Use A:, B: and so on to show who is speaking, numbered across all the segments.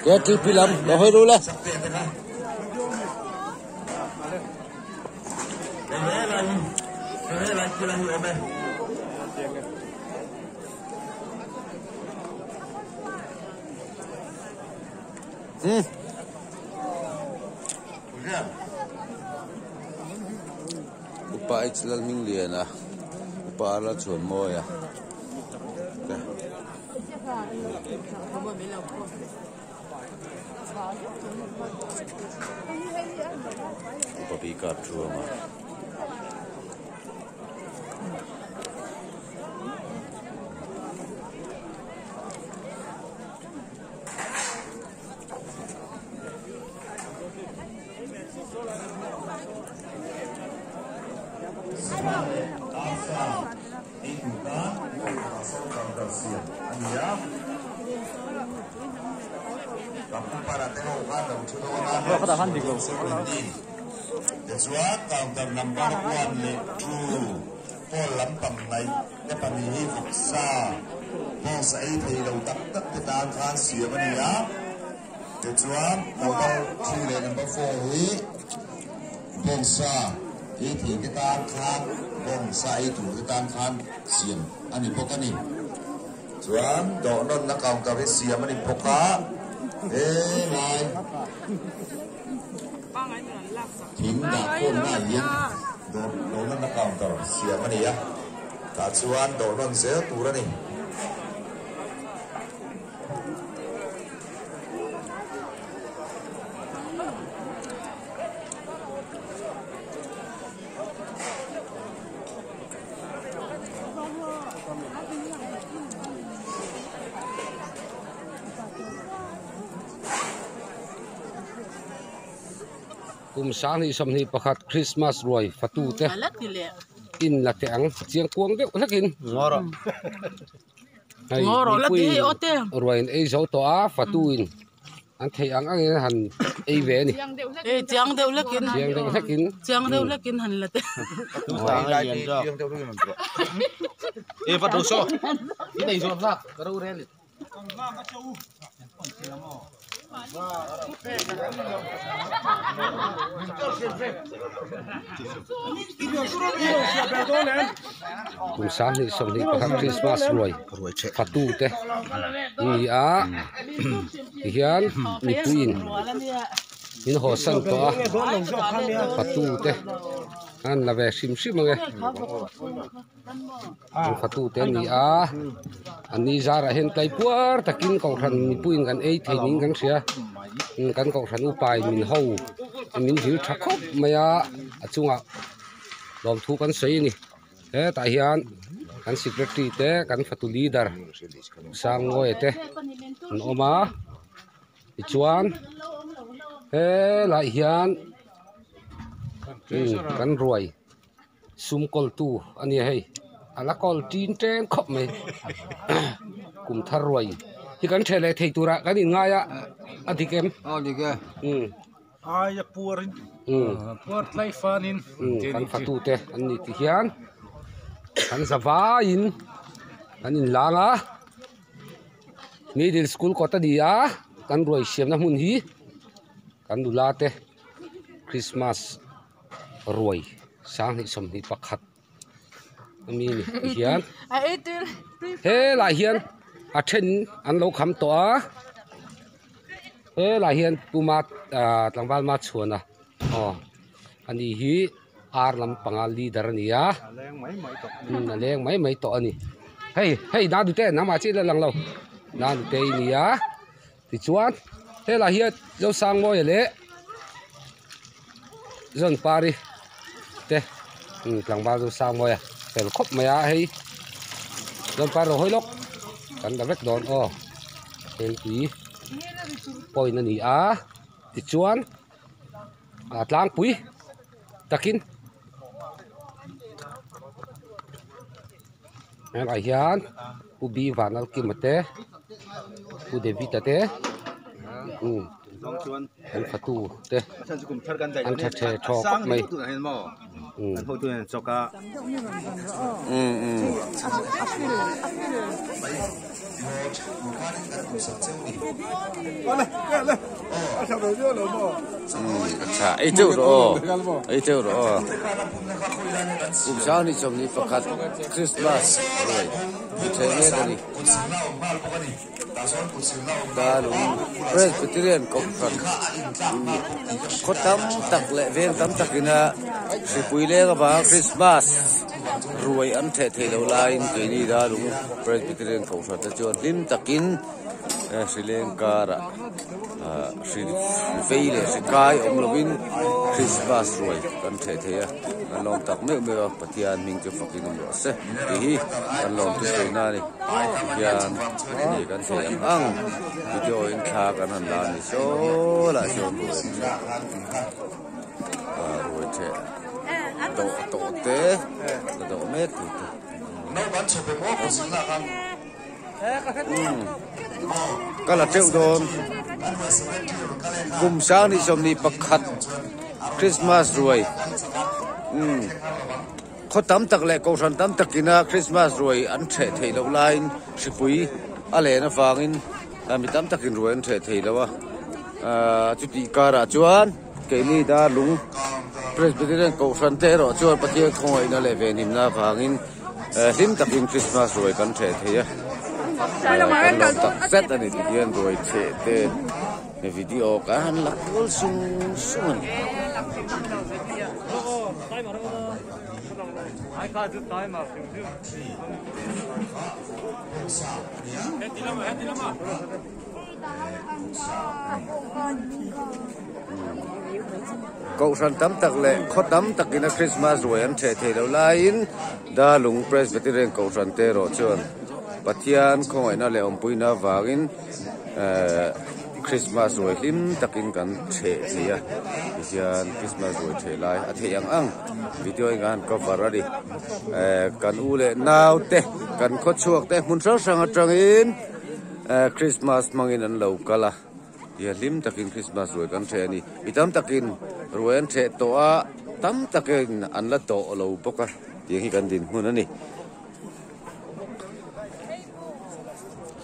A: KTP lam lo hawi ru le. Hmm. Upa H Lalhmingliana Upa R Lalchhuanmawia te. Upa P Kap Thuama.
B: Tichuan counter number one leh two pawl lampang hnaih te pahnih hi vawksa box a ei thei lo tak tak te tan khan siam a ni a. Tichuan number three leh number four hi bawngsa ei thei te tan khan bawngsa ei tur te tan khan siam a ni bawk a ni. Chuan dawhnawnna counter hi siam a ni bawk a, helai thing dah khawmna ah hian dawhnawnna counter siam a ni a, tah chuan dawhnawn zel tur a ni.
A: Kum 2021 Christmas ruai fatu te in la teh ang chiang kuang deuh hlekin. Hei mipui ruai in ei zo tawh a fatu in an theih ang angin han ei ve a ni.
C: Chiang deuh hlekin
A: Chiang deuh hlekin
C: Chiang deuh hlekin han la te.
A: Kum 2021 Christmas ruai fatu te an ni a tihian mipuiin min haw san tawh a fatu te an la ve hrim hrim ang e. An fatute an ni a, an ni zarah hian tlai puar takin kohhran mipuiin kan ei thei niin kan hria kan kohhran upain min ho min zir tha khawp mai a, a chungah lawmthu kan sawi a ni hetah hian kan secretary te kan fatu leader Sangngawia te an awm a tichuan helaiah hian kan ruai. Sum kawltu a nia hei a la kawl tin tlem khawp mai kum thar ruai hi kan ṭheh leh thei turah kan inngai a a dik em
D: aw dik e
A: umm
D: ai a puar in puar tlai fan in
A: kan fatu te an ni ti hian kan za vaiin kan inlang a middle school kawt a ni a kan ruai siamna hmun hi kan nula te Christmas. Ruai 2021 ami ni ti hian helaiah hian a then an lo kham tawh a helaiah hian puma ah tlangval ma chhuan a aw ani hi ar lampanga leader a ni a a leng mai mai tawh a ni hei hei nanu te nangmah chiah la lang lo nanu te i ni a tichuan helaiah hian Zosangmawia leh Zawnpari te tlangval chu Sangmawia fel khawp mai a hei Zawnpari ro hawi lawk kan la vek dawn aw hengpui point a ni a tichuan a tlangpui takin helaiah hian Pu B Vanlalkima te Pu David-a te an fatu te an tha the thaw khawp mai
E: Tha ei teuh rawh aw ei teuh rawh aw kum sang ni 21 Christmas ruai ti thei mek a ni Darlung Presbyterian Kohhran khaw tam tak leh veng tam takina hripui leng avanga Christmas ruai an theh theih loh laiin keini Darlung Presbyterian Kohhran te chuan hlim takin hri leng karah hri vei leh hri kai awm lovin Christmas ruai kan theh thei a kan lawm tak meuh meuh a Pathian hming chu fakin awm rawh se tih hi kan lawm chu sawi na a ni tihian ni kan thei ang ang video in thla kan han la a ni saw lah chuan ruai ah ruai theh dawh tawh te la dawh mek tur te. Ka la teuh dawn. Kum 2021 Christmas ruai. Umm. Khaw tam tak leh kohhran tam takina Christmas ruai an theh theih loh laiin hripui a len avangin mi tam takin ruai an theh thei lo a. Ahh chutih karah chuan keini Darlung Presbyterian kohhran te erawh chuan Pathian khawngaihna leh venhimna avangin Hlim takin Christmas ruai kan theh thei a, kan lawm tak zet a ni ti hian ruai theh te video kan han la kual sung sung a ni. Kohhran tam tak leh khaw tam takin a Christmas ruai an theh thei loh laiin Darlung Presbyterian Kohhran te erawh chuan Pathian khawngaihna leh awmpuina avangin ehh Christmas ruai hlim takin kan theh thei a tihian Christmas ruai theh lai a theih ang ang video in kan han cover a ni ehh kan u leh nau te kan khaw chhuak te hmun hrang hrang atangin. Christmas hmangin an lo kal a, tia hlim takin Christmas ruai kan hreh a ni. Mi tam takin ruai an hreh tawh a, tam takin an la tawh lo bawk a, tiang hi kan dinhmun a ni.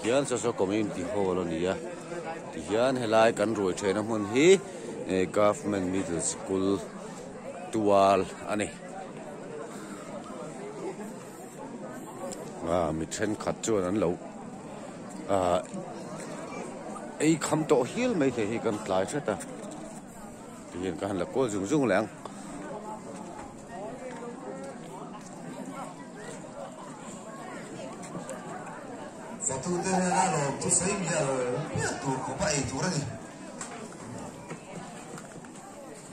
E: Hian saw saw community hall a ni a, tihian helai kan ruai hrehna hmun hi government middle school tual a ni. Ah mi thenkhat chuan an lo ah ei kham tawh hial mai thei hi kan tlai hret a tihian ka han la kual zung zung leh ang.
B: Fatute hnena lawm thusawi miah lo piah tur khawpa ei tur a ni.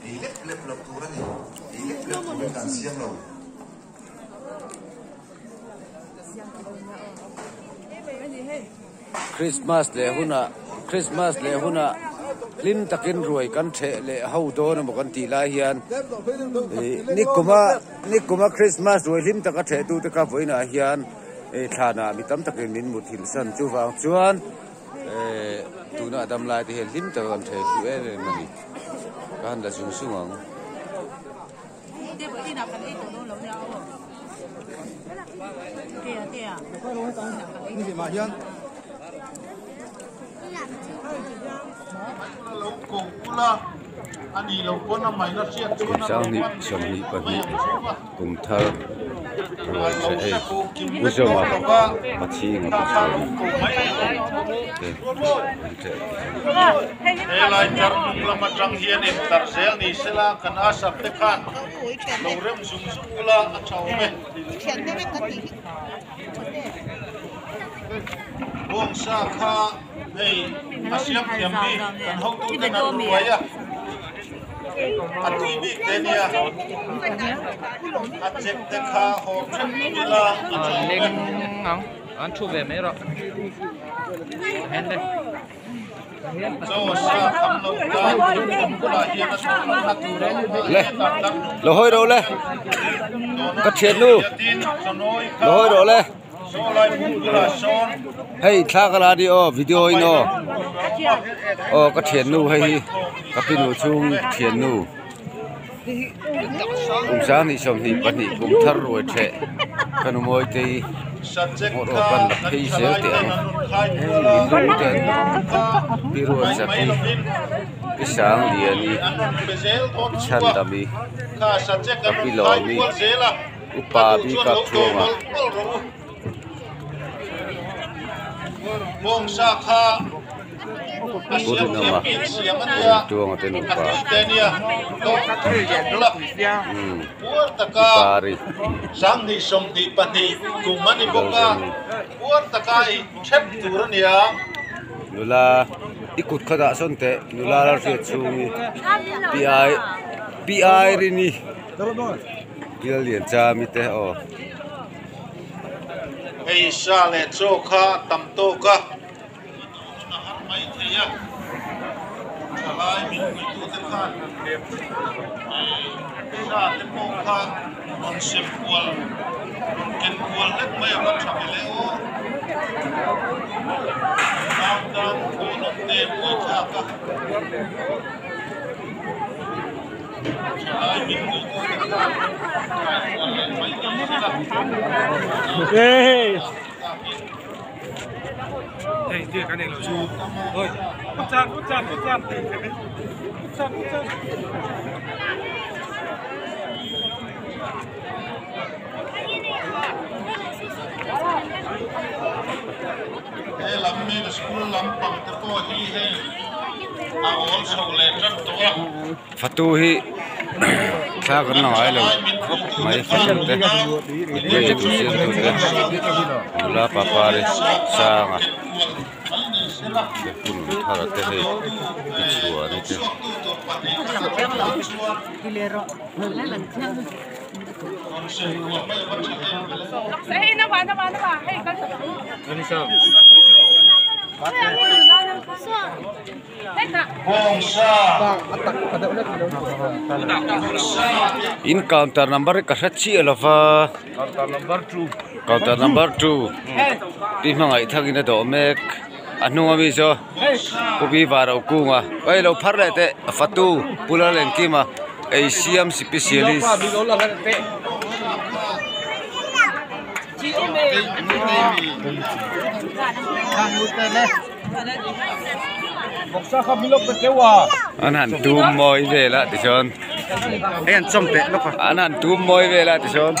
B: Ei lep lep lo tur a ni. Ei lep lep turin kan siam lo.
E: Christmas leh hunah Christmas leh hunah hlim takin ruai kan theh leh ho dawn emaw kan tih lai hian ih nikuma nikuma Christmas ruai hlim taka theh tute kha vawiinah hian ih thlanah mi tam takin min muthilh san chuvang chuan eh tuna a dam lai te hian hlim taka kan theh hlu em em a ni ka han la zung zung ang. 22 kum thar ruai che hei Pu Zawma Pachhinga Pu Chhuan te an tleh
D: Helai tlar hnung lam atang hian intlar zel ni sela kan asap te khan lo rem zung zung ula a tha awm e. Bawngsa kha hei a siam thiam bik kan hotu ten an ruai a, a tui bik te nia a chek te kha haw ṭheuh ila a tha awm e.
F: An thu ve mai rawh.
E: Le lo hawi rawh le ka thian nu lo hawi rawh le hei thla ka la ni aw video in aw aw ka thian nu hei hi ka pi nu chhung thian nu kum 22 kum thar ruai theh ka nu mawi te hi. Ngawt rawh kan la phei zel teh ang milum te an pi Ruatzaki pi Sangliani pi Chhandami ka pi Lawmi upa bik a Thuama. Pu Rinawma Rintuanga te nupa umm pi Pari nula i kut kha dah sawn teh nula la hriat chhung hi pi ai pi ai rini bial lian chami te aw.
D: Hei sa leh chaw kha a tam tawk a, a har mai thei a, thalai min puitute khan sa te pawh kha rawn sem kual, rawn ken kual hlek mai a va tha ve le aw. Nau tan thawhlawm te buaithlak a. He lam middle school lampang te pawh hi hei a awl chho leh tan tawh a.
E: Fatu hi thla kan la ngai lo khawp mai fatu te mipui ei tur siam tu te nula papari sanga te hun thar te hei ti chhuani te. In counter number hi ka hre chiah lo va counter number two tih hmangaih thakin a dawh mek a hnung ami saw Pu Bi Varokung a hei lo phar leh teh a fatu Pu Lalengkima ei siam specialist. An han tum mawi vel a tichuan an han tum mawi vel a tichuan.